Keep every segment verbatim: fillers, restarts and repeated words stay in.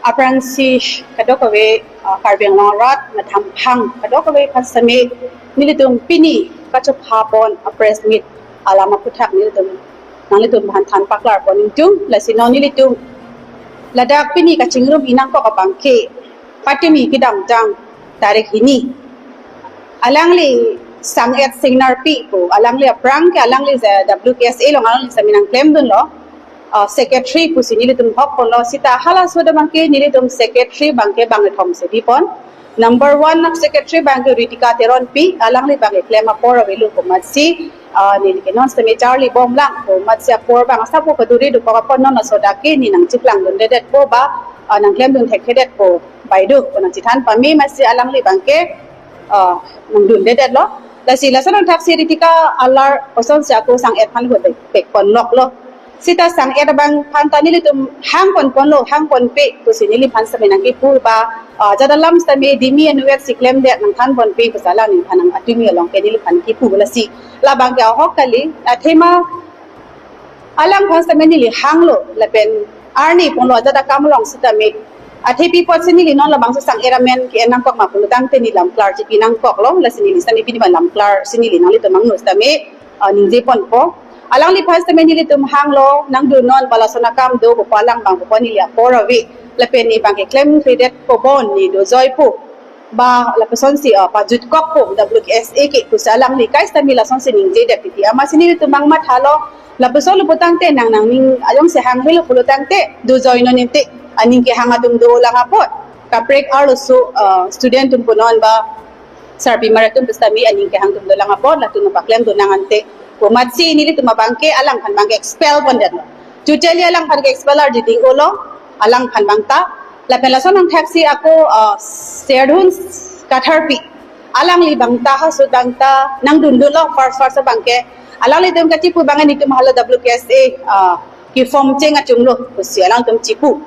Aphrangsi kadokave, ah, Karbi Anglong arat, methang phang kadokave aphan sitame nelitum pini kachepha pon a-press meet alam aphuthak nelitum nanglitum aphan than paklar pon ingtung. Lasi non nelitum ladak pini kachingrum inangkok abangke patumi kedamtang tarik hini. Alangli Sang-et Singnarpi pu, alangli aphrang ke alangli je W K S A along alangli sitame nangklemdunlo, ah, secretary pusi nelitum hok ponlo, seta halaso abangke nelitum secretary abangke bangkethom si bipon. Number one na secretary abangke Ritika Teronpi, alangli abangke klem apor avelo pu amatsi, ah, neli ke non sitame charli bomlang pu amatsi apor abang asap ko kaduri dokok apot non laso adak ke ne nangcheklangdundedetpo ba, ah, nangklemdun thekthedetpo bai do pu nangchethan pame, amatsi alangli abangke, ah, nangdundedetlo. Lasi laso nangthaksi Ritika alar kosonsi ako Sang-et aphan ahut pek, pek ponloklo. Seta Sang-et abang aphan ta nelitum hang pon ponlo, hang ponpe pusi neliphan sitame nangkipu ba, ah, ajat alam sitame dimi anvet si klemdet nangthan ponpe pusi alang neliphan nang atumi along ke neliphan kipu. Lasi labang ke ahok kali, athema alangphan sitame neli hanglo lapen arni ponlo ajat akam along sitame. Athe pi apotsi neli non labangso Sang-et amen ke-en nangkok ma pulo tangte neli lamklar chipi nangkoklo, lasi neli sitame pini abang lamklar si neli nanglitum angno sitame, ah, ningje ponpo. Alangliphan sitame nelitum hanglo, nangdun non ba lason akam do pu alang abang pu neli apor ave. Lapen ne abangke klemkledetpo bon, ne dojoipo ba lapusonsi, ah, pajutkokpo W K S A ke pusi alangli kai sitame lasonsi ningjedet titi. Amatsi nelitum abang mathalo, lapuson lo pu tangte nang nangning ajongsi hang helo pulo tangte dojoi non inte, aning kehang atum dolang apot. Kaprek arloso, ah, student atum punon ba sarpimar atum pu sitame aning kehang atum dolang apot, latum paklemdun nang ante pu amatsi nelitum abangke alangphan abangke expel pondetlo. Totally alangphan ke expel ardi ding-olo, alangphan abang ta. Lapen laso nangthaksi ako, ah, Serdhun Katharpi, alangli abang ta, halaso abang ta nangdundunlo first first abangke. Alanglitum kachipu abang netum hala W K S A, ah, ke-form cheng achumlo pusi alangtum chipu.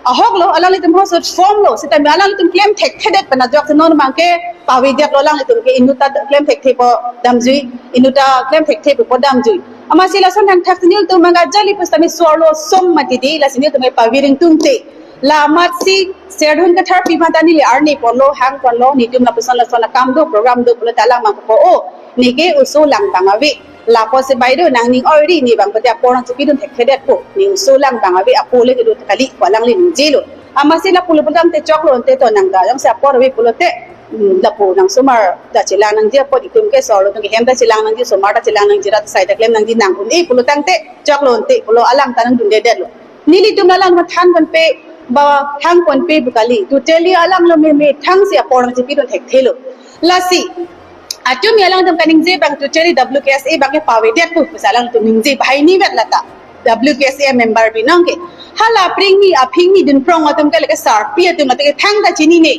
Ahoklo, alanglitum halaso formlo, sitame alanglitum klem thekthedet pen ajok si non abangke pavedetlo, alanglitum ke inut ta klem thekthepo damjui, inut ta klem thekthepo damjui. Amatsi lason nangthaksi nelitum abang ajali pusitame so-arlo song mati di, lasi nelitum ke pavir ingtungte. La amatsi Serdhun Katharpi aphan ta neli arni ponlo, hang ponlo, netum lapuson lason akam do, program do pulote alang abang po, o, neke oso lang abang ave. Lapusi bai do, nangning oiri, ne abang pute apor nangchipidun thekthedetpo, ne oso lang abang ave, apo le kedo kali pu alangli ningjelo. Amatsi lapulo pu tangte choklo ante to nang ta jongsi apor ave pulote, hmm, lapu nang osomar ta chelang nangji apot, itum ke so-arlo atum ke hem ta chelang nangji, osomar ta chelang nangji, rat asai ta klem nangji nang un-e pulo tangte choklo ante pulo alang ta nangdundedetlo. Nelitum alang mathan ponpe ba hang ponpe pu kali. Totally alanglo meme thangsi apor nangchipidun thekthelo. Lasi atumi alangtum kaningje abang totally W K S A abangke pavedetpo pusi alangtum ningje banghini vet lata. W K S A member binong ke. Hala apring ni, aphi ni dunprong atum ke lake sarpi atum atum ke thangta chinine.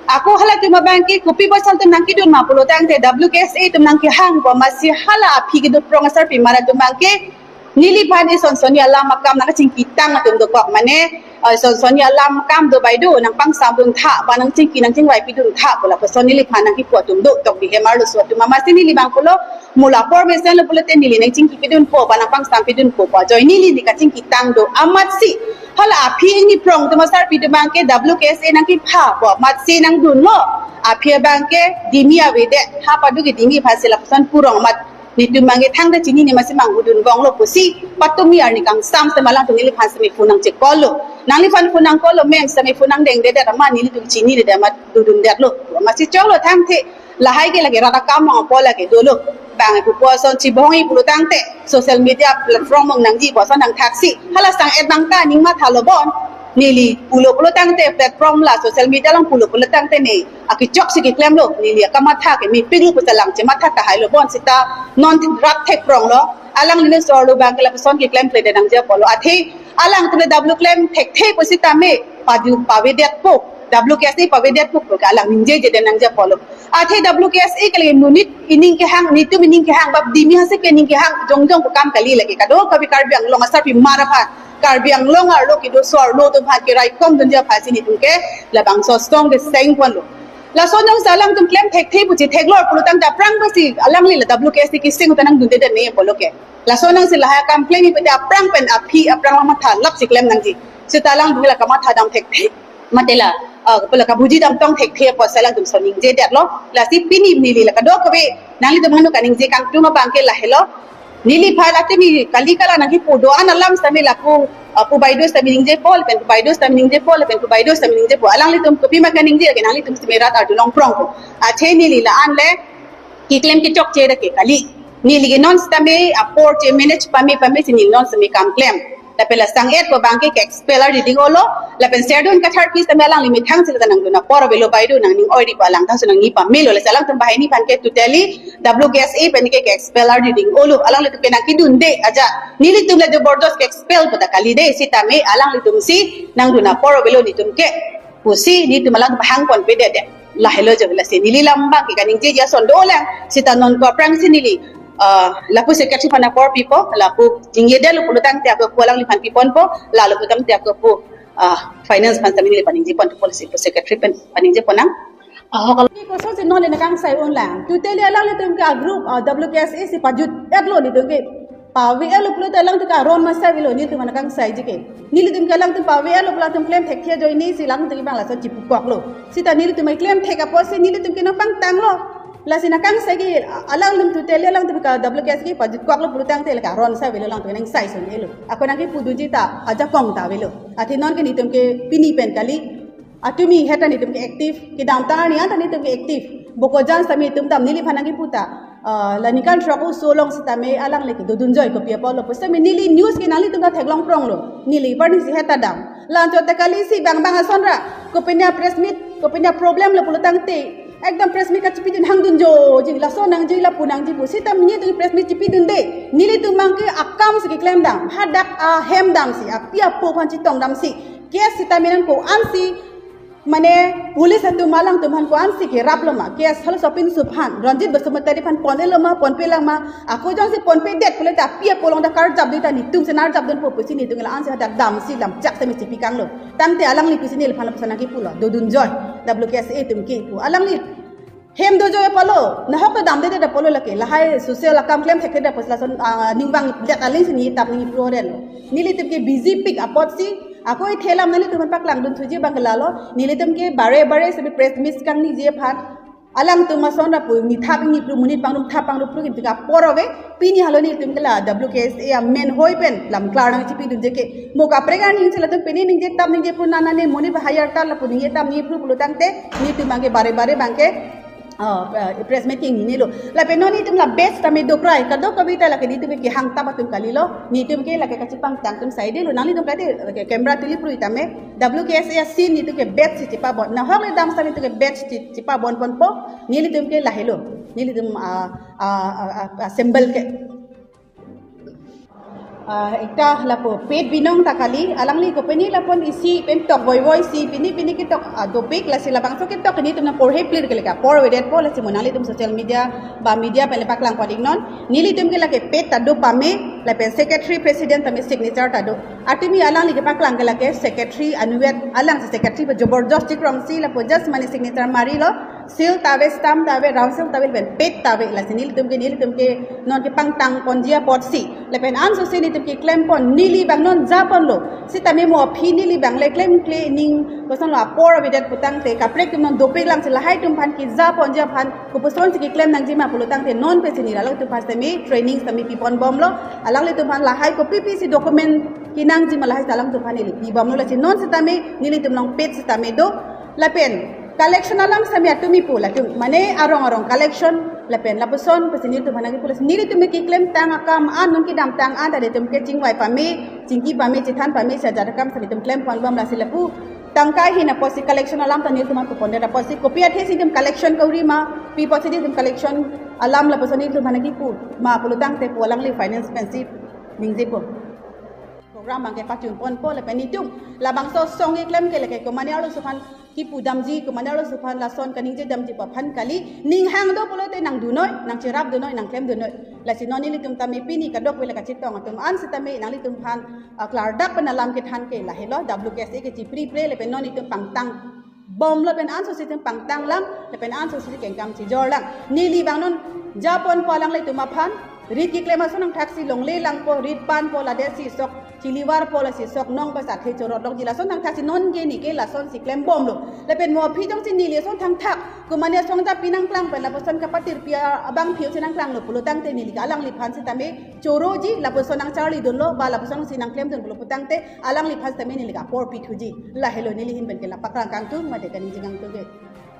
Ako halatum abangke kopi bosal atum nangkedun ma pulo tangte W K S A atum nangkehangpo, amatsi hala aphi kedunprong asarpimar atum abangke neliphan ison sonni alam akam nangkachingkitang atum dokok, mane, eh, ison sonni alam akam do bai do, nangpangsamdun tha ba nangchingki nangchingvaipidun tha pu lapuson neliphan nangkipu atum do, tok di hem arloso atum. Amatsi neli abang pulo, mo la apor mesenlo pulote neli nangchingkipidunpo ba nangpangsampidunpo pu ajoine neli kachingkitang do. Amatsi hala aphi ingni prong atum asarpi atum abangke W K S A nangkiphapo, amatsi nangdunlo. Aphi abangke dimi avedet, ha padu ke dimi aphansi lapuson purong amat netum abangke thangta chinine, amatsi manghudun vanglo pusi patumi arni kangsam sitame alangtum neliphan sitame phone nangche-call lo. Nangliphan phone nang-call lo mem, sitame phone nangdengdedet amat nelitum chininedet amat dundundetlo. Amatsi choklo thangthe, lahai ke lake rat akam along apo lake dolo. Bang pupo ason chibongi pulo tangte social media platform along nangji pu ason nangthaksi. Hala Sang-et abang ta aning mathalo bon. Neli pulo pulo tangte platform la social media along pulo pulo tangte ne akechok si keklemlo, neli akamatha ke mepik lo pu ta lang chematha tahailo bon, seta non rat thekpronglo. Alangli ne so-arlo abangke lapuson keklemkledet nangji apotlo. Athe alangtum le W klem thekthe pusitame padu pavedetpo, W K S A pavedetpo pu ke alang ningjejedet nangji apotlo. Athe W K S A ke le monit ining kehang, netum ining kehang, bap dimi hase ke ining kehang, jongjong pu kam kali lake, kadokave Karbi Anglong asarpimar aphan, Karbi Anglong arlo kedo so-arlo atum aphan keraikom dunji aphansi netum ke labangso song keseng ponlo. Laso anong si alangtum klem thekthe pu chetheklor pulo tangte aphrang pensi alangli la W K S A keseng ta nangdundedet ne pulo ke. Laso anong si lahai akam klem pute aphrang pen aphi aphrang lang matha lap si klem nangji. Seta alang bula kamatha dam thekthe, mate la, ah, bula kabuji dam tong thekthe apotsi alangtum son ningjedetlo. Lasi pini neli la kadokave nanglitum hanu kaningje kangtung abang ke lahelo. Neliphan atimi kali kala nangkipu do-an alam sitame lapu, ah, pu baideo sitame ningjepo, lapen pu baideo sitame ningjepo, lapen pu baideo sitame ningjepo. Alanglitum kopima kaningje lake nanglitum sitame rat arjulong prongpo. Athe neli la-an le keklem kechokche ra ke kali. Neli ke non sitame apor che manage pame pame si neli non sitame kam klem. Lapen la sang-et ko abang ke ke-expel ardi ding-olo. Lapen serdun kathar pi sitame alangli methang si la nangdun apor avelo, baideo nangning oiri pa alang thang si nangning pamelo. Lasi alangtum banghini aphan ke totally W K S A pen ke ke-expel ardi ding-olo. Alanglitum ke nangkedunde aja. Nelitum le jobordos ke-expel pu ta kalide, sitame alanglitum si nangdun apor avelo netum ke pusi netum alang bahang ponpedet. Lahelo jo, lasi neli alam abang ke kaningjeji ason dolang. Seta non ko aphrangsi neli, ah, lapu secretary aphan apor pipo, lapu ningjedetlo pulo tangte ako pu alangliphan piponpo, la lapu tangte ako pu, ah, finance aphan sitame neliphan ningjeponpo, lasi pu secretary pen phaningjepo nang. Ah, kalau ni kosonsi non le nangkangsai unlang. Totally alanglitum ke a-group, ah, W K S A si pajut-etlo netum ke. Pave-etlo pulote alangtum ke aron masai avelo, nelitum aphan nangkangsaiji ke. Nelitum ke alangtum pave-etlo pulo atum klem thekthe ajoine si alangtum ke bang laso chipukoklo. Seta nelitum klem thek apotsi nelitum ke nangpangtanglo. Lasi nangkangsai ke, a-, alanglitum totally alangtum ke W K S A ke pajutkoklo pulo tangte lake aron sai avelo, alangtum nangsaisonelo. Ako nangkipudunji ta ajakong ta avelo. Athe non ke netum ke pini pen kali. Atumi heta netum ke active, kedamtang arni anta netum ke active. Bokajan sitame netum dam, neliphan nangkipu ta, ah, la ningkan throk oso along sitame alang le kedodunjoi kopi apotlo pu sitame neli news ke nanglitum ta theklong pronglo. Neli parni si heta dam. La anchot ta kali si bang bang ason ra. Kopine a-press meet, kopine a-problem lo pulo tangte, ekdom press meet kachipidun hangdunjoji, laso nangji lapu nangji pu. Seta netum press meet chipidunde. Nelitum abang ke akam si keklem dam. Hadak ahem damsi, api apo aphan chetong damsi. Case sitame nang ko-ansi, mane police atum alangtum aphan ko-ansi keraplo ma? Case halaso apinso aphan, Ranjit Basumatary aphan pon-etlo ma, ponpelang ma? Ako jongsi ponpedet pulote api apo along ta karjapde ta netum si narjapdunpo pusi netum la-ansi hadak damsi lamchak sitame chipikanglo. Tangte alangli pusi neliphan lapuson nangkipulo, dodunjoi, W K S A atum ke pu. Alangli hem dojoi apotlo, nahok ta damdedet apotlo lake, lahai social akam klem thekthe apotsi lason, ah, ningvangdet aling si neli tap neli pro relo. Nelitum ke busy pik apotsi, ako ithelam nanglitum aphan paklangdunthuji abang ke lalo, nelitum ke bare bare sitame press meet kangniji aphan. Alangtum ason ra pu, neli thap neli pro, monit pangrum thap pangrum pro, kintu ke apor ave, pini halo netum ke la W K S A amen hoi pen lam klar nangchipidunji ke. Mo kaprek arni si latum pini ningje tap ningje pro nana ne monit ba hire ta lapu ningje tap ningje pro pulo tangte, netum abang ke bare bare abang ke, ah, eh, press meet kengnilo. Lapen non netum la batch tame dokrai, kadokave ta lake netum ke hang tap atum kalilo, netum ke lake kachipangtang atum saidelo, nanglitum kade, lake camera tili pro itame, W K S A si netum ke batch si chipabon. Nahok le dam sitame netum ke batch chi-, chipabon ponpo, nelitum ke lahelo. Nelitum, ah, ah, ah, ah, ah, symbol ke. Ah, ekta lapu Pet Binong ta kali, alangli kopine lapu-an isi pen tok voi voi si, pini pini ketok, ah, dopik, lasi labangso ketok netum nangporhe plir ke lake apor avedetpo, lasi mo nanglitum social media ba media pen le paklang pon-iknon. Nelitum ke lake pet ta do pame, lapen secretary president tame signature ta do. Atumi alangli kepaklang ke lake secretary anuvet, alang si secretary pu joborjosti krongsi lapu just mane signature marilo, seal ta ave, stamp ta ave, round seal ta ave, lapen pet ta ave, lasi nelitum ke, nelitum ke non kepangtang ponji apotsi. Lapen anso si netum keklem pon, neli abang non japonlo. Sitame mo aphi neli abang le klemkle ning kosonlo apor avedet pu tangte, kaprek atum non dopik lang si lahai atum aphan kejaponji aphan, kopuson si keklem nangji ma pulo tangte non pensi neli alangtum aphan sitame training sitame piponbomlo. Alanglitum aphan lahai kopi pisi document kenangji ma lahai si alangtum aphan neli pibomlo, lasi non sitame nelitum along pet sitame do. Lapen collection alam sitame atumi pu latum, mane arong arong collection, lapen lapuson pensi nelitum aphan nangkipu, lasi nelitum keklemtang akam an, non kedamtang an ta netum ke chingvai pame, chingki pame, chethan pame, si ajat akam sitame netum klemponbom, lasi lapu tangka ahin apotsi collection alam ta nelitum aphan pupondet apotsi, kopi athe si netum collection kauri ma, pi apotsi netum collection alam lapuson netum aphan nangkipu ma pulo tangte pu alangli finance pensi ningjepo. Program abang ke pachun ponpo lapen netum labangso song keklem ke lake komane arloso aphan kipu damji, komane arloso aphan lason kaningje damji pu aphan kali, ning hang do pulote nangdunnoi, nangcherapdunnoi, nangklemdunnoi. Lasi non nelitum tame pini kadokave la kachetong atum an sitame nanglitum aphan, ah, klardak pen alam kethan ke lahelo, W K S A ke chipri pre lapen non netum pangtang bomlo, lapen anso si netum pangtang lam, lapen anso si kengkam chijor lang. Neli abang non japonpo alanglitum aphan, Rit keklem ason angthaksi longle langpo, rit panpo, lade si sok chilivarpo, lasi sok nong basa the chorot lokji, lason angthaksi non ke neli ke lasonsi klembomlo. Lapen mo aphi jongsi neli ason thangthak, kumane asong ta pinangklang pen lapuson kapatirpi abangphi si nangklanglo pulo tangte neli ke alangliphan sitame choroji, lapuson nangcharlidunlo, ba lapusonsi nangklemdun pulo putangte alangliphan sitame neli ke apor pithuji. Lahelo neli ahin pen ke lapakrang kangtung mate kaningje kangtung ke.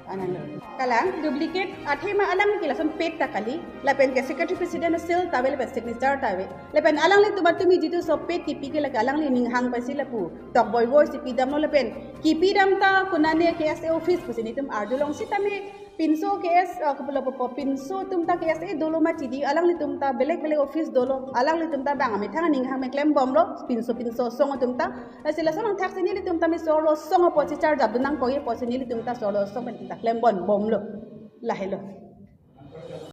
Anang. Kalang, duplicate athema alang ke lason paid ta kali, lapen ke secretary president seal ta ave, lapen signature ta ave. Lapen alanglitum atumi jitu so paid kipi ke lake alangli ninghang pensi lapu tok voivoi si pidamlo, lapen kipidam ta kunane K S A office pusi nelitum arjulong sitame pinso K S, uh, kepulo popo pinso atum ta K S A dolo ma chidi, alanglitum ta belek belek office dolo, alanglitum ta bang amethang ninghang pen klembomlo, pinso pinso asong atum ta. Lasi lason angthaksi nelitum ta me sorlo asong apotsi charjapdun nangkok-e apotsi nelitum ta sorlo asong pen ta klembom bomlo. Lahelo.